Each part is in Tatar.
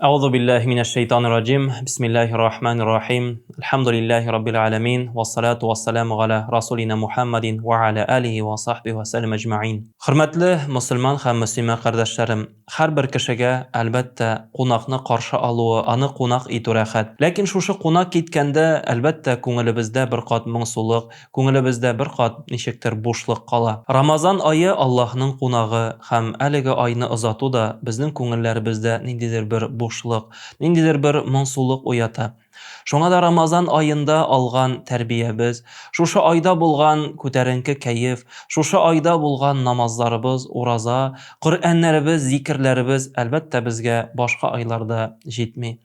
Әгъузу биллаһи минәш шәйтанир раҗим. Бисмиллаһир рахманир рахим. Әлхәмдүлиллаһи раббил аламин. Вассалату вассаламу галя расулина Мухаммадин ва аля алихи ва сахбихи ва сәлләм әҗмәгыйн. Хөрмәтле мөселман һәм мөслимә кардәшләрем, һәрбер кешегә, әлбәттә, кунакны каршы алуы, аны кунак итү рәхәт. Ләкин шушы кунак киткәндә, әлбәттә, күңелебездә бер кат моңсулык, Күңелебездә бер кат ничектер бушлык кала. Рамазан ае Аллаһның кунагы һәм әлеге айны озату да безнең күңелләребездә ниндидер бер бушлык, ниндидер бер моңсулык уята. Шуңа да Рамазан аенда алган тәрбиябез, шушы айда булган күтәренке кәеф, шушы айда булган намазларыбыз, ураза, Коръәннәребез, зикерләребез, әлбәттә, безгә башка айларда җитми.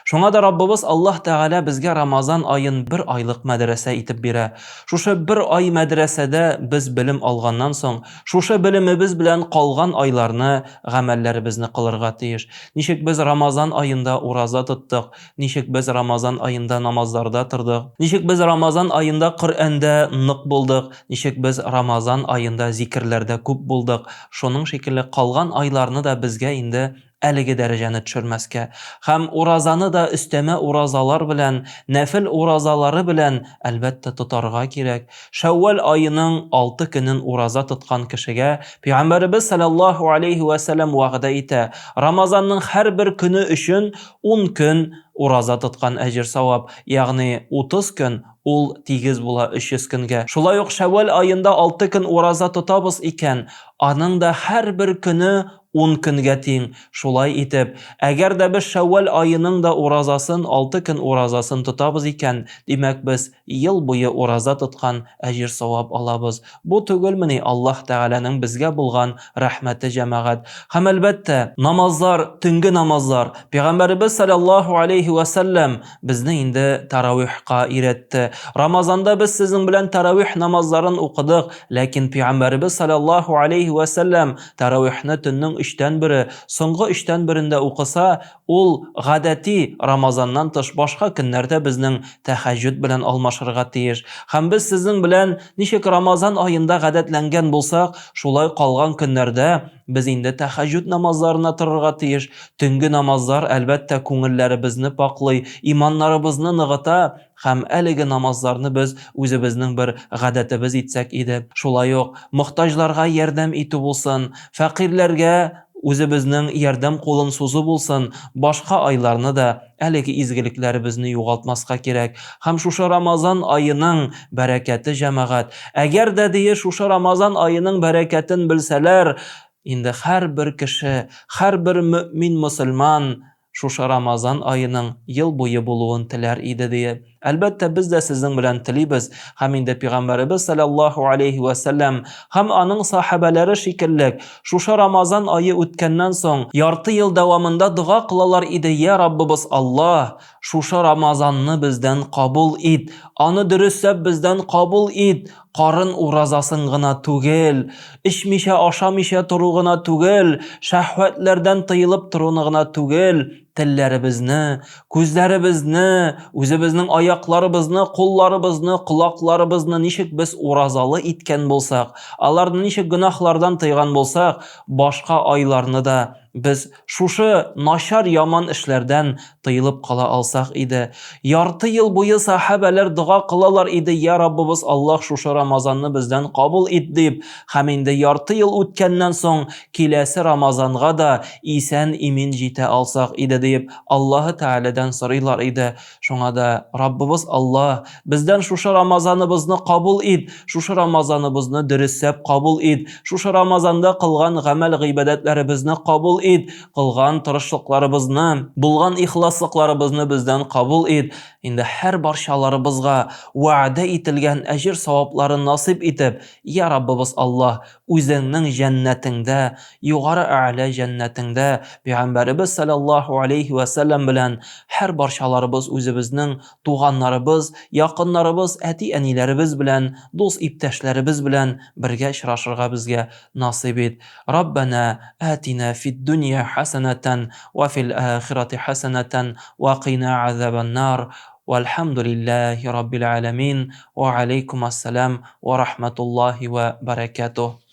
Шуңа да Раббыбыз Аллаһ Тәгалә безгә Рамазан аен бер айлык мәдрәсә итеп бирә. Шушы бер ай мәдрәсәдә без белем алганнан соң, шушы белемебез белән калган айларны гамәлләребезне кылырга тиеш. Ничек без Рамазан аенда ураза тоттык, ничек без Рамазан аенда намазларда тордык, ничек без Рамазан аенда Коръәндә нык булдык, ничек без Рамазан аенда зикерләрдә күп булдык, шуның шикелле калган айларны да безгә инде әлеге дәрәҗәне төшермәскә һәм уразаны да өстәмә уразалар белән, нәфел уразалары белән, әлбәттә, тотарга кирәк. Шәүвәл аеның алты көнен ураза тоткан кешегә Пәйгамбәребез салләллаһу алейһи вә сәлләм вәгъдә итә, Рамазанның һәрбер көне өчен ун көн ураза тоткан әҗер-савап, ягъни 30 көн, ул тигез була 300 көнгә. Шулай ук Шәүвәл аенда алты көн ураза тотабыз икән, аның да һәрбер көне ун көнгә тиң. Шулай итеп, әгәр дә без Шәүвәл аеның да уразасын, алты көн уразасын тотабыз икән, димәк, без ел буе ураза тоткан әҗер-савап алабыз. Бу түгелмени Аллаһ Тәгаләнең безгә булган рәхмәте, җәмәгать? Һәм, әлбәттә, намазлар, төнге намазлар. Пәйгамбәребез салләллаһу алейһи вә сәлләм безне инде таравихка өйрәтте. Рамазанда без сезнең белән таравих намазларын укыдык, ләкин Пәйгамбәребез салләллаһу алейһи вә сәлләм Таравихны төннең өчтән бере, соңгы өчтән берендә укыса, ул гадәти Рамазаннан тыш башка көннәрдә безнең тәһәҗҗүд белән алмашырга тиеш. Һәм без сезнең белән ничек Рамазан аенда гадәтләнгән булсак, шулай калган көннәрдә без инде тәһәҗҗүд намазларына торырга тиеш. Төнге намазлар, әлбәттә, күңелләребезне пакълый, иманнарыбызны ныгыта. Һәм әлеге намазларны без үзебезнең бер гадәтебез итсәк иде. Шулай ук мохтаҗларга ярдәм итү булсын, фәкыйрьләргә үзебезнең ярдәм кулын сузу булсын, башка айларны да әлеге изгелекләребезне югалтмаска кирәк. Һәм шушы Рамазан аеның бәрәкәте, җәмәгать, әгәр дә дие шушы Рамазан аеның бәрәкәтен белсәләр, инде һәрбер кеше, һәрбер мөэмин мөселман шушы Рамазан аеның ел буе булуын теләр иде, диеп. Әлбәттә, без дә сезнең белән телибез һәм инде Пәйгамбәребез салләллаһу алейһи вә сәлләм һәм аның сахабәләре шикелле шушы Рамазан ае үткәннән соң ярты ел дәвамында дога кылалар иде, Йә Раббыбыз Аллаһ, шушы Рамазанны бездән кабул ит, аны дөресләп бездән кабул ит, Карын уразасын гына түгел, эчмичә, ашамыйча тору гына түгел, шәһвәтләрдән тыелып торуны гына түгел, телләребезне, күзләребезне, үзебезнең аякларыбызны, кулларыбызны, колакларыбызны ничек без уразалы иткән булсак, аларны ничек гөнаһлардан тыйган булсак, башка айларны да без шушы начар яман эшләрдән тыелып кала алсак иде. Ярты ел буе сахабәләр дога кылалар иде, Я Раббыбыз Аллаһ, шушы Рамазанны бездән кабул ит дип. Һәм инде ярты ел үткәннән соң киләсе Рамазанга да исән-имин җитә алсак иде диеп Аллаһы Тәгаләдән сорыйлар иде. Шуңа да Раббыбыз Аллаһ, бездән шушы Рамазаныбызны кабул ит, шушы Рамазаныбызны дөресләп кабул ит, шушы Рамазанда кылган гамәл-гыйбадәтләребезне кабул ит, кылган тырышлыкларыбызны, булган ихласлыкларыбызны бездән кабул ит. Инде һәр барчаларыбызга вәгъдә ителгән әҗер-савапларын насыйп итеп, я Раббыбыз Аллаһ, үзеңнең җәннәтеңдә, югары әгълә җәннәтеңдә Пәйгамбәребез салләллаһу алейһи вә сәлләм белән һәр барчаларыбыз үзебезнең туганнарыбыз, якыннарыбыз, әти-әниләребез белән, дус-иптәшләребез белән бергә очрашырга безгә насыйп ит. Раббәнә атина фид-дөнья хәсәнәтән вә фил ахирати хәсәнәтән вә кыйна азабан-нар. Вәлхәмдүлилләһи раббил галәмин. Вә алейкум ассалам вә рахматуллаһи вә бәрәкәтүһ.